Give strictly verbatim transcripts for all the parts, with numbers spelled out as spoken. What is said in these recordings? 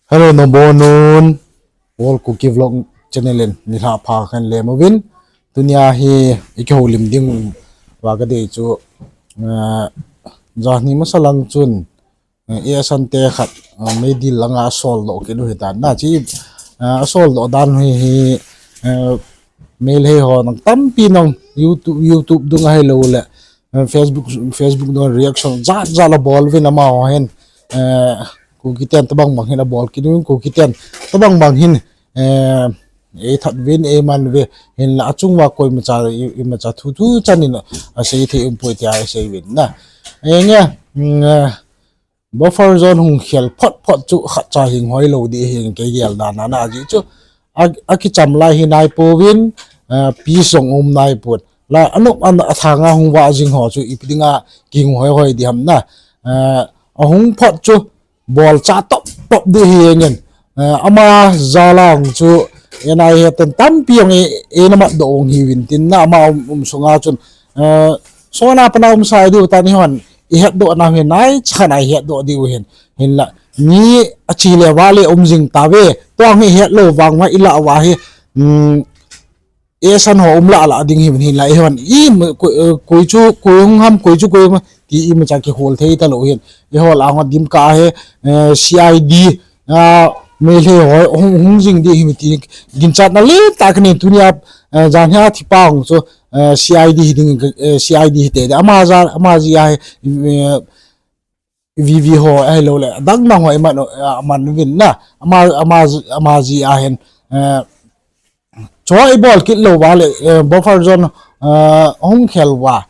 Hello, nabonun. World Kuki Vlog channel in nilhah pha kahin lem uvin. Tunia hi ikihoulim ding uva kadei chu, eh, janhi masa lang chun, eh, A S N te khat, eh, Meidil langa asoldoh kit u hitan. Na chi, eh, asoldoh dan hi, hi, eh, Meitei ho nang tampi nang YouTube, YouTube dung ahilouleh, eh, Facebook, Facebook dung reaction jat jat abol uvin amaho hin, eh, Kuki ten tobang bang hin abol kit uvin, Kuki ten tobang bang hin, eh, eithat uvin, eiman uve, hinla achung uva koimacha, i, imacha thu thu chan in asei thei umpoi tia asei uvin na. Henge, mm, eh, buffer zone hung khel phot phot chu khatcha hing hoi lou ding ahi kei gel dan a na, ajeh chu a, akicham lai hi naipouvin, eh, peace jong um naipon. La anop an athanga hung vah jing ho chu ipi dinga kihing hoi hoi ding ham na. Eh, ahung phot chu bolcha top top ding ahi ngen. Eh, ama jal a hung chu N I A ten tampi jong e, eina matdoh u hiuvin tin na ama um, um sunga chun, eh, sona pana umsa diu tan ihon ihetdoh nau hi naicha khat a ihetdoh diu hin. Hinla mi ache le vale um jing tauve. Tua hi ihetlou vang uva ilah uva hi, um, A S N ho um lah lah ding hi hin la, ihon i, koi, eh, koi chu koi hung ham, koi chu koi hung ti imacha kihol thei talou hin. Ihol a hung dimkah hi, eh, C I D, ah, Meitei ho hung, hung jing ding hi ti ginchatna lentah kanei tunia, eh, janhia thipa hung chu, eh, C I D hi ding, eh, C I D hi te de. Ama ja, ama jia hi, eh, V V ho ahilouleh adang dang ho iman, eh, aman uvin na. Ama, ama, ama jia hin, eh, chu ibol kit lou uva le, eh, buffer zone, eh, hung khel uva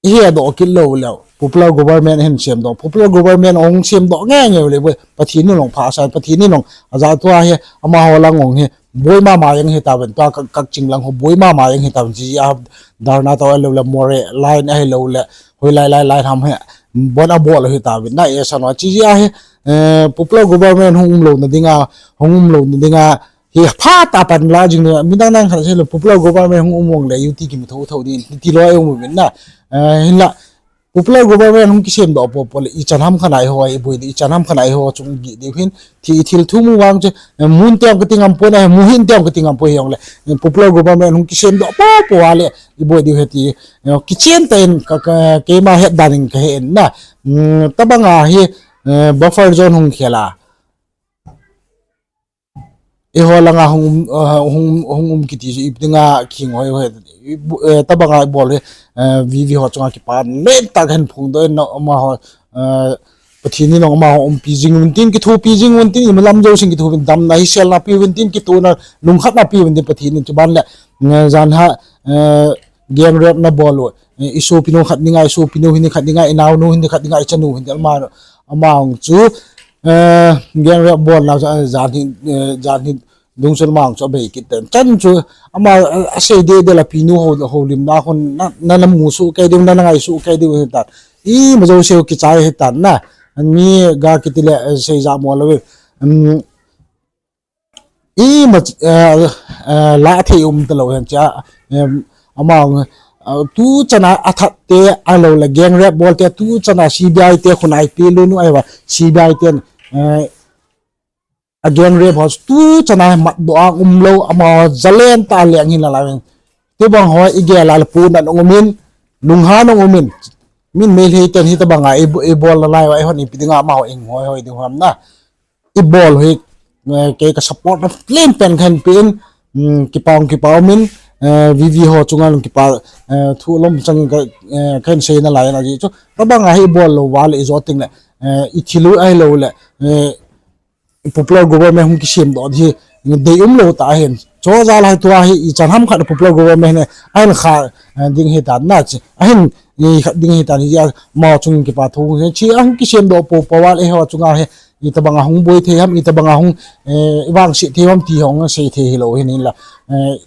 ihedoh kit lou leh popular government hin semdoh, popular government hung semdoh nge nge le boi, Pathen in hung phasah, Pathen in hung ajah tua hi, amaho lang hung hi boi mama jeng hitauvin, tua Kak, Kakching lang ho boi mama jeng hitauvin, chi a dharna to ahilouleh Moreh line ahilouleh hoilai lai line ham hi bon abol hitauvin na, A S N ho chi a hi, eh, popular government hung umlouna dinga, hung umlouna dinga hi phatah a panla jing na, midang dang khat seilou popular government hung um vang le U T kimu thou thou ding ti lou um uvin na, eh, hinla popular government hung kisemdoh popo le ichan ham khat a iho iboi ding, ichan ham khat a iho chung igih diu hin, thi, ithil thu mu vang chu, eh, mun teng kati ngam poi na, mu hih in teng kati ngam poi hijongle, eh, popular government hung kisemdoh popo a le iboi diu hi ti, eh, kichen tah in ka, ka, keima het dan in kahe in na, mm, tobanga hi, eh, buffer zone hung khel a iho langa hung um, eh, hung, hung um kiti chu ipi dinga kihing hoi hoi, eh, tobanga ibol hi, eh, V V ho chunga kipa lentah kahin phongdoh in na, amaho, eh, Pathen in amaho umpi jing uvin tin, kithopi jing uvin tin, imalam jousen kithopi uvin, damna hiselna pe uvin tin, kitohna lungkhatna pe uvin tin Pathen in, chuban le, eh, janhia, eh, gang rape nabol u, eh, isopinu khat dinga, isopinu hin khat dinga, inaonu hin khat dinga, ichanu hin ama, ama hung chu, eh, gang rape bolna chu, eh, janhi, eh, janhi dungchun ama hung chu abei kit tan. Chan chu ama, eh, asei deh deh la pinu ho, houlimna hon na, na, namu soh kei diu, na, nangai soh kei diu hitan. Ima jouse u kichai hitan na. Mi ga kiti le, eh, seija mo lou. Um, ima, eh, eh, la thei um talou hen cha, em, ama, eh, tuchan a athat te ahilouleh gang rape bol te tuchan a C B I te khun a ipi lunu ahiva C B I ten, eh, a gang rape ho tuchan a matdoh a umlou, ama jalen tah a leng hin la lai. Tobang ho igel a le puna nung umin, lunghan nung umin. Min Meitei ten hitobanga i, ibol nalai uva eihon ipi dinga amaho hing hoi hoi diu ham na. Ibol hi, eh, kei ka support na len pen kahin pe in, mm, kipa, kipa umin, eh, V V ho chunga kipa, eh, thu lom chang ka, eh, kahin sei nalai na ji chu. Tobanga hi ibol lou uva le ijot teng le, eh, ithil u ahilouleh, eh, popular government hung kisemdoh hi dei umlou tah ahin. Chujal a hi tua hi ichan ham khat popular government hi ahin kha, eh, ding hitan na chi. Ahin, eh, khat ding hitan hi ama chung kipa thu hi chi ahung kisemdoh popo a le eiho chunga hi itobanga hung boi thei ham, itobanga hung, eh, ivangset thei ham ti hung sei thei hilou hin la. Eh,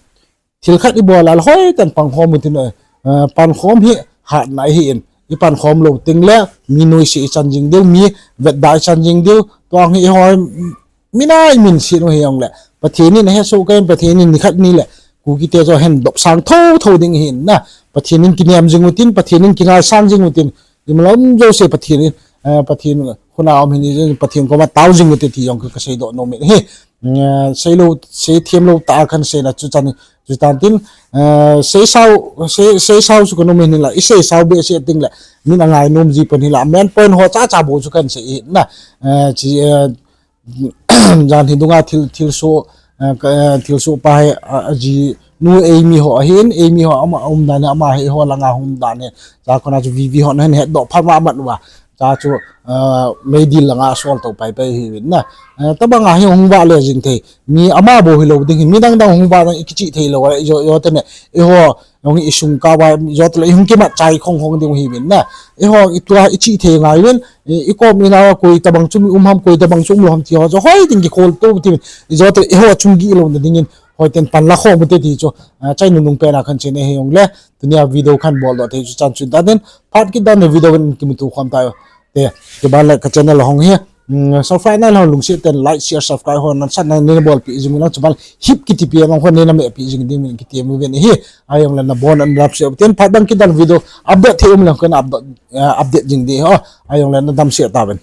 thil khat ibol a le hoitah in pangkhom utin, eh, pangkhom hi hatna ahi in. Ipangkhom lou teng le mi noise ichan jing diu, mi vetda ichan jing diu, tua hi eiho mi nai min sin u hijongle Pathen in ahesoh kei in, Pathen in nikhat ni le Kuki te chu ahin dopsang thou thou ding ahi in na. Pathen in kinem jing utin, Pathen in kingaisang jing utin, imalam jouse Pathen in, eh, Pathen kona um hin, Pathen koma tao jing ute ti jong ka, kaseidoh nom in ahi. Eh, seilou, seithem lou tah a kahin seina chu chan, chu tan tin, eh, seisao, sei, seisao chu kanom in hinla, iseisao behseh tengle, min angainom ji pon hinla, main point ho chacha bou chu kahin sei in na, eh, chi, eh, jan hi dunga thil, thilsoh, eh, ka, eh, thilsoh pa hi, a, ajinu Amy ho ahin, Amy ho ama umdan hi, ama hi eiho langa hung dan hi, cha kona chu VV hon ahin hetdoh pha mama uva, cha chu, eh, meidil langa asol tou paipai ahiuvin na. Eh, tobanga hi hung vah le jing thei. Mi ama bou hilou ding hi, midang dang hung vah dang ikichih theilou a, ijo, ijo tene, eiho, jong hi isung kah uva, ijo tele ihung kimat chai khong khong ding ahiuvin na. Eiho, itua ichih thei ngaiuvin, i, ikom ina koi tobang chu mi um ham, koi tobang chu umlou ham ti ho, jo hoi ding kikhol tou ti, ijo tele eiho chung gih louna dingin, hoiten panla khom ute ti chu, ah, chai nunung pena kahin seina ahi jongle, tunia video kahin boldoh thei chu chan chu tan tin, phat kit dan le video in kimuto khom tao. Te, kiban le ka channel hong hi, mm, subscribe nailou lungset ten like, share, subscribe ho nasan na neibolpeh jing uvin lang, chuban hip kitipi lang ho neina mehpeh jing ding min kitem uvin ahi. Ahijongle nabon un damsel ten, phat bang kit dan video update thei um lang kahin update, eh, update jing ding ho. Ahijongle nadamsel tauvin.